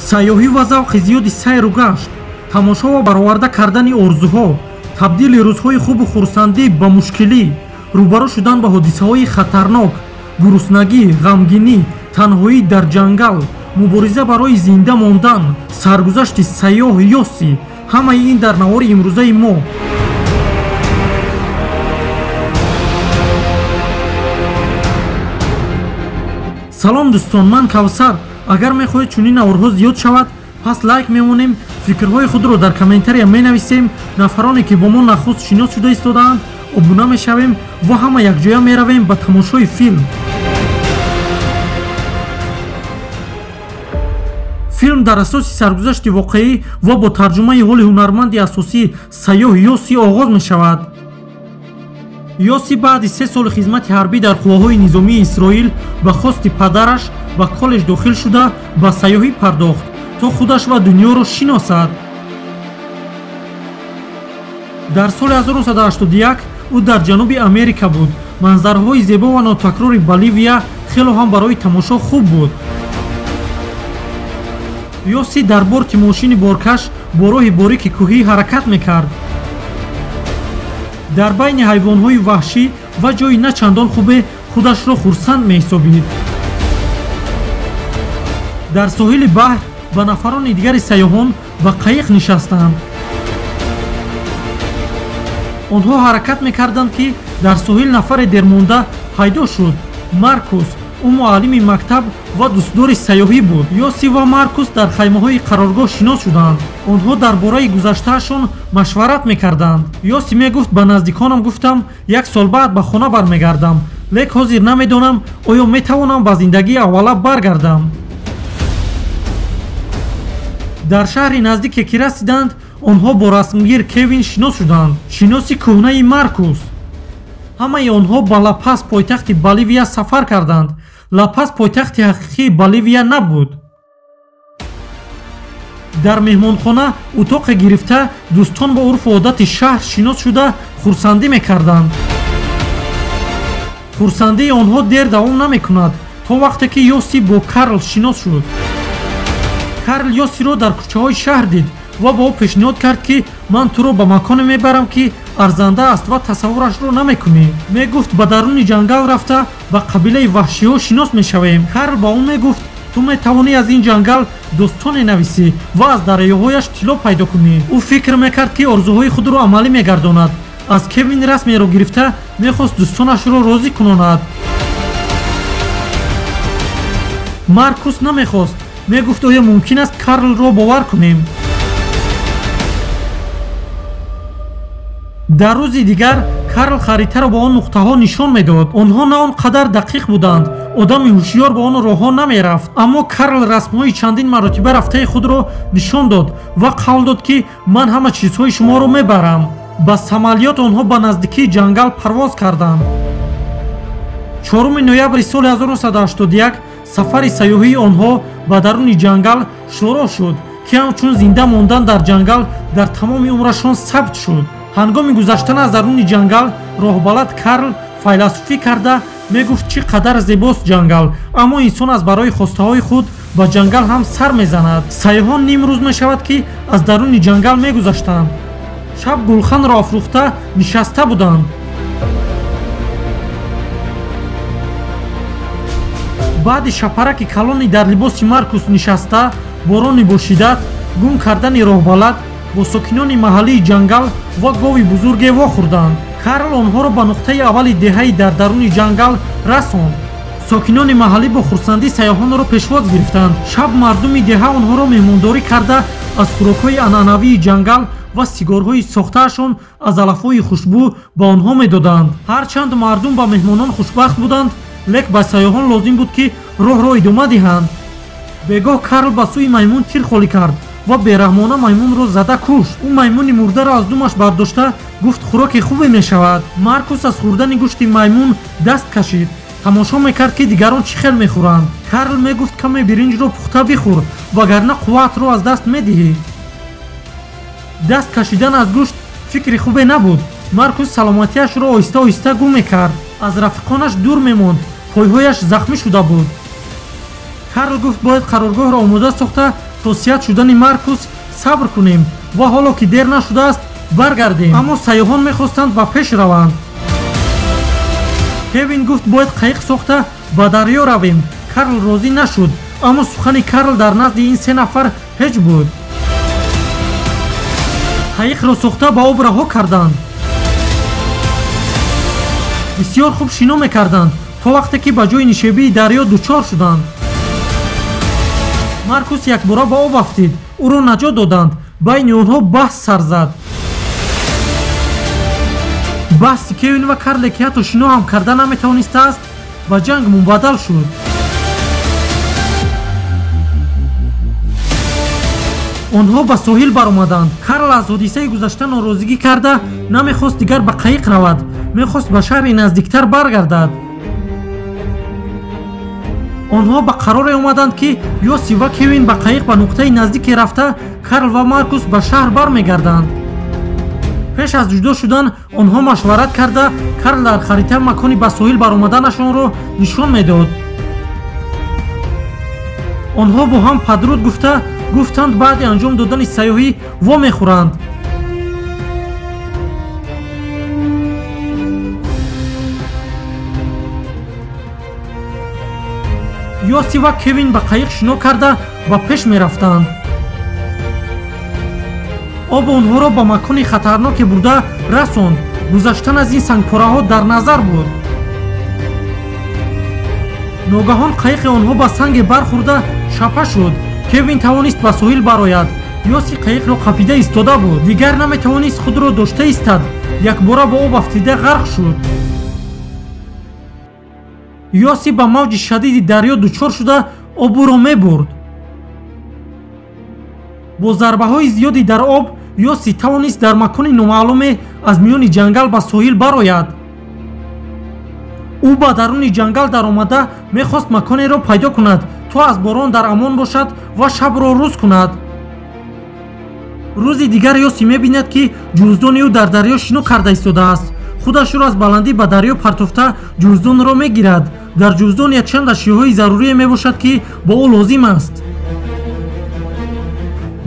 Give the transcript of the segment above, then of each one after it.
Сайёҳӣ ва завқи зиёди сайру гашт, тамошо ва бароварда кардани орзуҳо, табдили рӯзҳои хубу хурсандӣ ба мушкилӣ, рӯбарӯ шудан ба ҳодисаҳои хатарнок, гуруснагӣ, ғамгинӣ, танҳоӣ дар ҷангал, мубориза барои зинда мондан, саргузашти сайёҳ Йосси. Ҳамаи ин дар навори имрӯзаи мо. Салом дӯстон, ман Кавсар. Агар мехоҳед чунин наворҳо зиёд шавад, пас лайк мемонем, фикрҳои худро дар комментария менависем, нафароне ки бо мо нахуст шинос шуда истодаанд обуна мешавем ва ҳама якҷоя меравем ба тамошои филм. Филм дар асоси саргузашти воқеӣ ва бо тарҷумаи ҳоли ҳунарманди асосӣ сайёҳ Йосси оғоз мешавад. Йосси баъди 3 соли хизмати ҳарбӣ дар қувваҳои низомии Исроил ба хости падараш ба коллеҷ дохил шуда ба сайёҳӣ пардохт, то худаш ва дунёро шиносад. Дар соли 1981 ӯ дар ҷануби Америка буд. Манзараҳои зебо ва нотакрори Боливия хело ҳам барои тамошо хуб буд. Йосси дар борти мошини боркаш бо роҳи борики кӯҳӣ ҳаракат мекард. Дар байни ҳайвонҳои ваҳшӣ ва ҷои на чандон хубе худашро хурсанд меҳисобид. Дар соҳили баҳр ба нафарони дигари сайёҳон ба қайиқ нишастанд. Онҳо ҳаракат мекарданд, ки дар соҳил нафаре дермонда пайдо шуд. Маркус. Ӯ муаллими мактаб ва дӯстдори сайёҳӣ буд. Йосси ва Маркус дар хаймаҳои қароргоҳ шинос шуданд. Онҳо дар бораи гузаштаашон машварат мекарданд. Йосси мегуфт: ба наздиконам гуфтам, 1 сол баъд ба хона бармегардам, лек ҳозир намедонам оё метавонам ба зиндагии аввала баргардам. Дар шаҳри наздике ки расиданд, онҳо бо расмгир Кевин шинос шуданд, шиноси кӯҳнаи Маркус. Ҳамаи онҳо ба Ла-Пас, пойтахти Боливия, сафар карданд. Ла-Пас пойтахти ҳақиқии Боливия набуд. Дар меҳмонхона утоқе гирифта, дӯстон бо урфу одати шаҳр шинос шуда хурсандӣ мекарданд. Хурсандии онҳо дер давом намекунад, то вақте ки Йосси бо Карл шинос шуд. Карл Йоссиро дар кӯчаҳои шаҳр дид ва ба ӯ пешниҳод кард, ки ман туро ба маконе мебарам, ки арзанда аст ва тасаввурашро намекунӣ. Мегуфт ба даруни ҷангал рафта ба қабилаи ваҳшиҳо шинос мешавем. Карл ба ӯ мегуфт: ту метавонӣ аз ин ҷангал достоне нависӣ ва аз дарёҳояш тилло пайдо кунӣ. Ӯ фикр мекард, ки орзуҳои худро амалӣ мегардонад. Аз Кевин расмеро гирифта мехост дӯстонашро розӣ кунонад. Маркус намехост. Мегуфт: оё мумкин аст Карлро бовар кунем? Дар рӯзи дигар Карл харитаро ба он нуқтаҳо нишон медод. Онҳо на он қадар дақиқ буданд, одами ҳушёр ба он роҳҳо намерафт. Аммо Карл расмҳои чандин маротиба рафтаи худро нишон дод ва қавл дод, ки ман ҳама чизҳои шуморо мебарам. Ба самолёт онҳо ба наздикии ҷангал парвоз карданд. 4 ноябри соли 1981 сафари сайёҳии онҳо ба даруни ҷангал шурӯъ шуд, ки ҳамчун зинда мондан дар ҷангал дар тамоми умрашон сабт шуд. Ҳангоми гузаштан аз даруни ҷангал роҳбалад Карл файласуфӣ карда мегуфт, чӣ қадар зебост ҷангал, аммо инсон аз барои хостаҳои худ ба ҷангал ҳам сар мезанад. Сайёҳон ним рӯз мешавад, ки аз даруни ҷангал мегузаштанд. Шаб гулханро афрӯхта нишаста буданд. Баъди шапараки калони дар либоси Маркус нишаста, борони бо шиддат, гум кардани роҳбалад бо сокинони маҳаллии ҷангал ва гови бузурге вохӯрданд. Карл онҳоро ба нуқтаи аввали деҳаи дар даруни ҷангал расонд. Сокинони маҳаллӣ бо хурсандӣ сайёҳонро пешвоз гирифтанд. Шаб мардуми деҳа онҳоро меҳмондорӣ карда аз хӯрокҳои анъанавии ҷангал ва сигорҳои сохтаашон аз алафҳои хушбӯ ба онҳо медоданд. Ҳарчанд мардум ба меҳмонон хушбахт буданд, лек ба сайёҳон лозим буд, ки роҳро идома диҳанд. Бегоҳ Карл ба сӯи маймун тир холӣ кард ва бераҳмона маймунро зада кушт. Ӯ маймуни мурдаро аз думаш бардошта гуфт хӯроки хубе мешавад. Маркус аз хӯрдани гӯшти маймун даст кашид. Тамошо мекард, ки дигарон чӣ хел мехӯранд. Карл мегуфт каме биринҷро пухта бихӯр, вагарна қувваатро аз даст медиҳӣ. Даст кашидан аз гӯшт фикри хубе набуд. Маркус саломатиашро оҳиста оҳиста гум мекард. Аз рафиқонаш дур мемонд, пойҳояш захмӣ шуда буд. Карл гуфт бояд қароргоҳро омода сохта то сиҳат шудани Маркус сабр кунем ва ҳоло ки дер нашудааст баргардем. Аммо сайёҳон мехостанд ба пеш раванд. Кевин гуфт бояд қайиқ сохта ба дарё равем. Карл розӣ нашуд, аммо сухани Карл дар назди ин се нафар ҳеҷ буд. Қайиқро сохта ба об раҳо карданд. Бисёр хуб шино мекарданд то вақте ки ба ҷои нишебии дарё дучор шуданд. Маркус якбора ба об афтид, ӯро наҷот доданд. Байни онҳо баҳс сар зад. Баҳси Кевин ва Карле ки ҳатто шино ҳам карда наметавонистааст, ба ҷанг мубаддал шуд. Онҳо ба соҳил баромаданд. Карл аз ҳодисаи гузашта норозигӣ карда намехост дигар ба қайиқ равад, мехост ба шаҳри наздиктар баргардад. Онҳо ба қароре омаданд ки Йоси ва Кевин ба қайиқ ба нуқтаи наздике рафта, Карл ва Маркус ба шаҳр бармегарданд. Пеш аз ҷудо шудан онҳо машварат карда, Карл дар харита макони ба соҳил баромаданашонро нишон медод. Онҳо бо ҳам падруд гуфта гуфтанд баъди анҷом додани сайёҳӣ вомехӯранд. Йоси ва Кевин ба қайиқ шино карда ба пеш мерафтанд. Об онҳоро ба макони хатарноке бурда расонд. Гузаштан аз ин сангпораҳо дар назар буд. Ногаҳон қайиқи онҳо ба санге бархӯрда шапа шуд. Кевин тавонист ба соҳил барояд. Йоси қайиқро қапида истода буд. Дигар наметавонист худро дошта истад. Якбора ба об афтида ғарқ шуд. Йоси ба мавҷи шадиди дарё дучор шуда об ӯро мебурд. Бо зарбаҳои зиёди дар об Йоси тавонист дар макони номаълуме аз миёни ҷангал ба соҳил барояд. Ӯ ба даруни ҷангал даромада мехост маконеро пайдо кунад то аз борон дар амон бошад ва шабро рӯз кунад. Рӯзи дигар Йоси мебинад ки ҷуздони ӯ дар дарё шино карда истодааст. Худашро аз баландӣ ба дарё партофта ҷуздонро мегирад. Дар ҷуздон якчанд ашёҳои зарурие мебошад ки бо ӯ лозим аст.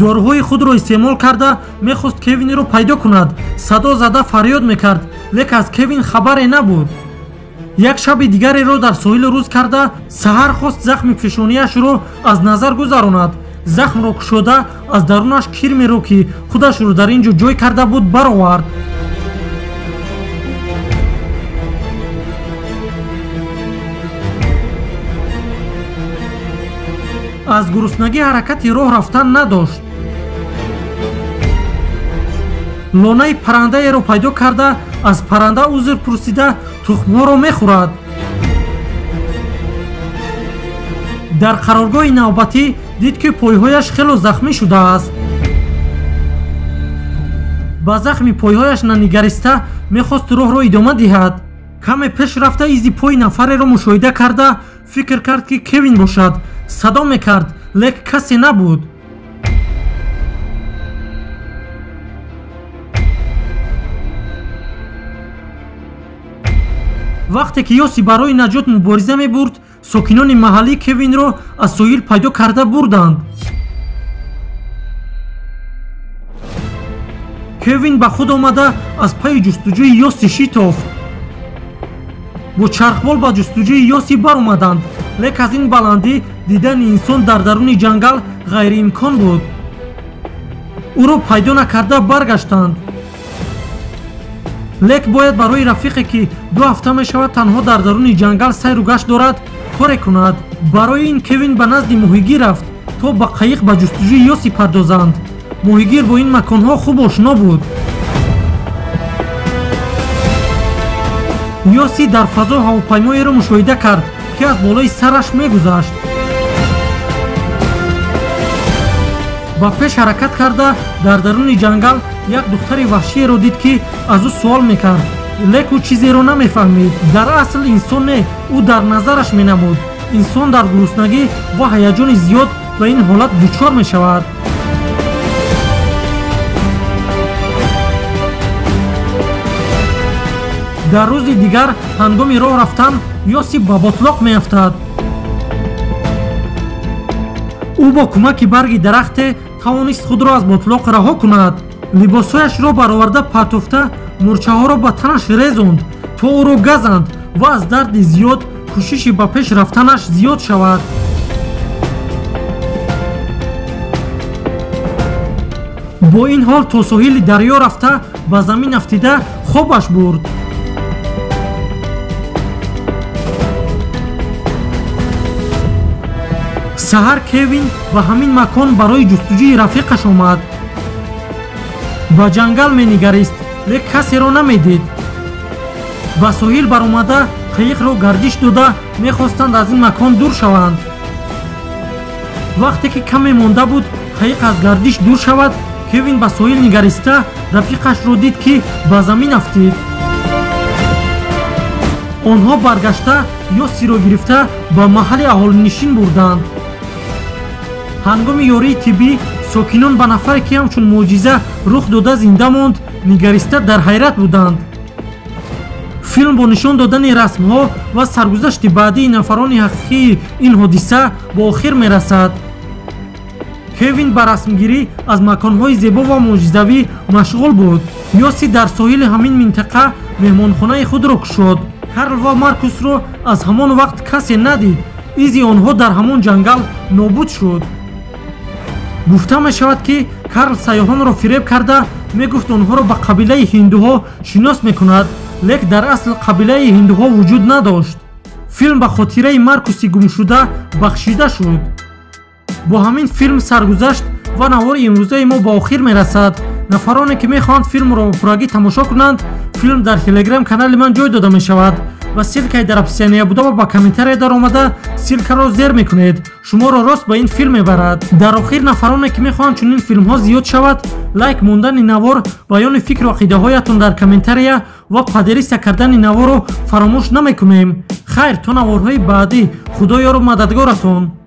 Доруҳои худро истеъмол карда мехост Кевинро пайдо кунад. Садо зада фарёд мекард, лек аз Кевин хабаре набуд. Як шаби дигареро дар соҳил рӯз карда саҳар хост захми пешонияшро аз назар гузаронад. Захмро кушода аз дарунаш кирмеро ки худашро дар ин ҷо ҷой карда буд баровард. Аз гуруснагӣ ҳаракати роҳ рафтан надошт. Лонаи паррандаеро пайдо карда аз парранда узр пурсида тухмҳоро мехӯрад. Дар қароргоҳи навбатӣ дид ки пойҳояш хело захмӣ шудааст. Ба захми пойҳояш нанигариста мехост роҳро идома диҳад. Каме пеш рафта изи пои нафареро мушоҳида карда фикр кард ки Кевин бошад. Садо мекард, лек касе набуд. Вақте ки Йоси барои наҷот мубориза мебурд, сокинони маҳаллӣ Кевинро аз соҳил пайдо карда бурданд. Кевин ба худ омада аз пайи ҷустуҷӯи Йоси шитофт. Бо чархбол ба ҷустуҷӯи Йоси баромаданд, лек аз ин баландӣ дидани инсон дар даруни ҷангал ғайриимкон буд. Ӯро пайдо накарда баргаштанд. Лек бояд барои рафиқе ки 2 ҳафта мешавад танҳо дар даруни ҷангал сайру гашт дорад коре кунад. Барои ин Кевин ба назди моҳигир рафт то ба қайиқ ба ҷустуҷӯи Йоси пардозанд. Моҳигир бо ин маконҳо хуб ошно буд. Йоси дар фазо ҳавопаймоеро мушоҳида кард ки аз болои сараш мегузашт. Ба пеш ҳаракат карда дар даруни ҷангал як духтари ваҳшиеро дид ки аз ӯ суол мекард, лек ӯ чизеро намефаҳмид. Дар асл инсон не, ӯ дар назараш менамуд. Инсон дар гуруснагӣ ва ҳаяҷони зиёд ба ин ҳолат дучор мешавад. Дар рӯзи дигар ҳангоми роҳ рафтан Йоси ба ботлоқ меафтад. Ӯ Ӯ бо кӯмаки барги дарахте тавонист худро аз ботлоқ раҳо кунад. Либосҳояшро бароварда партофта мӯрчаҳоро ба танаш резонд, то ӯро газанд ва аз дарди зиёд кӯшиши ба пеш рафтанаш зиёд шавад. Бо ин ҳол то соҳили дарё рафта ба замин афтида хобаш бурд. Саҳар Кевин ба ҳамин макон барои ҷустуҷӯи рафиқаш омад. Ба ҷангал менигарист, лек касеро намедид. Ба соҳил баромада қайиқро гардиш дода мехостанд аз ин макон дур шаванд. Вақте ки каме монда буд қайиқ аз гардиш дур шавад, Кевин ба соҳил нигариста рафиқашро дид, ки ба замин афтид. Онҳо баргашта Ёсиро гирифта ба маҳалли аҳолинишин бурданд. Ҳангоми ёрии тиббӣ сокинон ба нафаре, ки ҳамчун мӯъҷиза рух дода зинда монд, нигариста дар ҳайрат буданд. Филм бо нишон додани расмҳо ва саргузашти баъдии нафарони ҳақиқии ин ҳодиса ба охир мерасад. Кевин ба расмгирӣ аз маконҳои зебо ва мӯъҷизавӣ машғул буд. Ёси дар соҳили ҳамин минтақа меҳмонхонаи худро кушод. Карл ва Маркусро аз ҳамон вақт касе надид. Изи онҳо дар ҳамон ҷангал нобуд шуд. Гуфта мешавад, ки Карл сайёҳонро фиреб карда мегуфт онҳоро ба қабилаи ҳиндуҳо шинос мекунад, лек дар асл қабилаи ҳиндуҳо вуҷуд надошт. Филм ба хотираи Маркуси гумшуда бахшида шуд. Бо ҳамин филм саргузашт ва навори имрӯзаи мо ба охир мерасад. Нафароне, ки мехоҳанд филмро ба пуррагӣ тамошо кунанд, филм дар телеграм канали ман ҷой дода мешавад ва ссилкаи дар описания буда ва ба комментария даромада ссилкаро зер мекунед. Шуморо рост ба ин филм мебарад. Дар охир нафароне, ки мехоҳанд чунин филмҳо зиёд шавад, лайк мондани навор, баёни фикру ақидаҳоятон дар комментария ва поделиться кардани наворро фаромӯш намекунем. Хайр, то наворҳои баъдӣ, Худо ёру мададгоратон.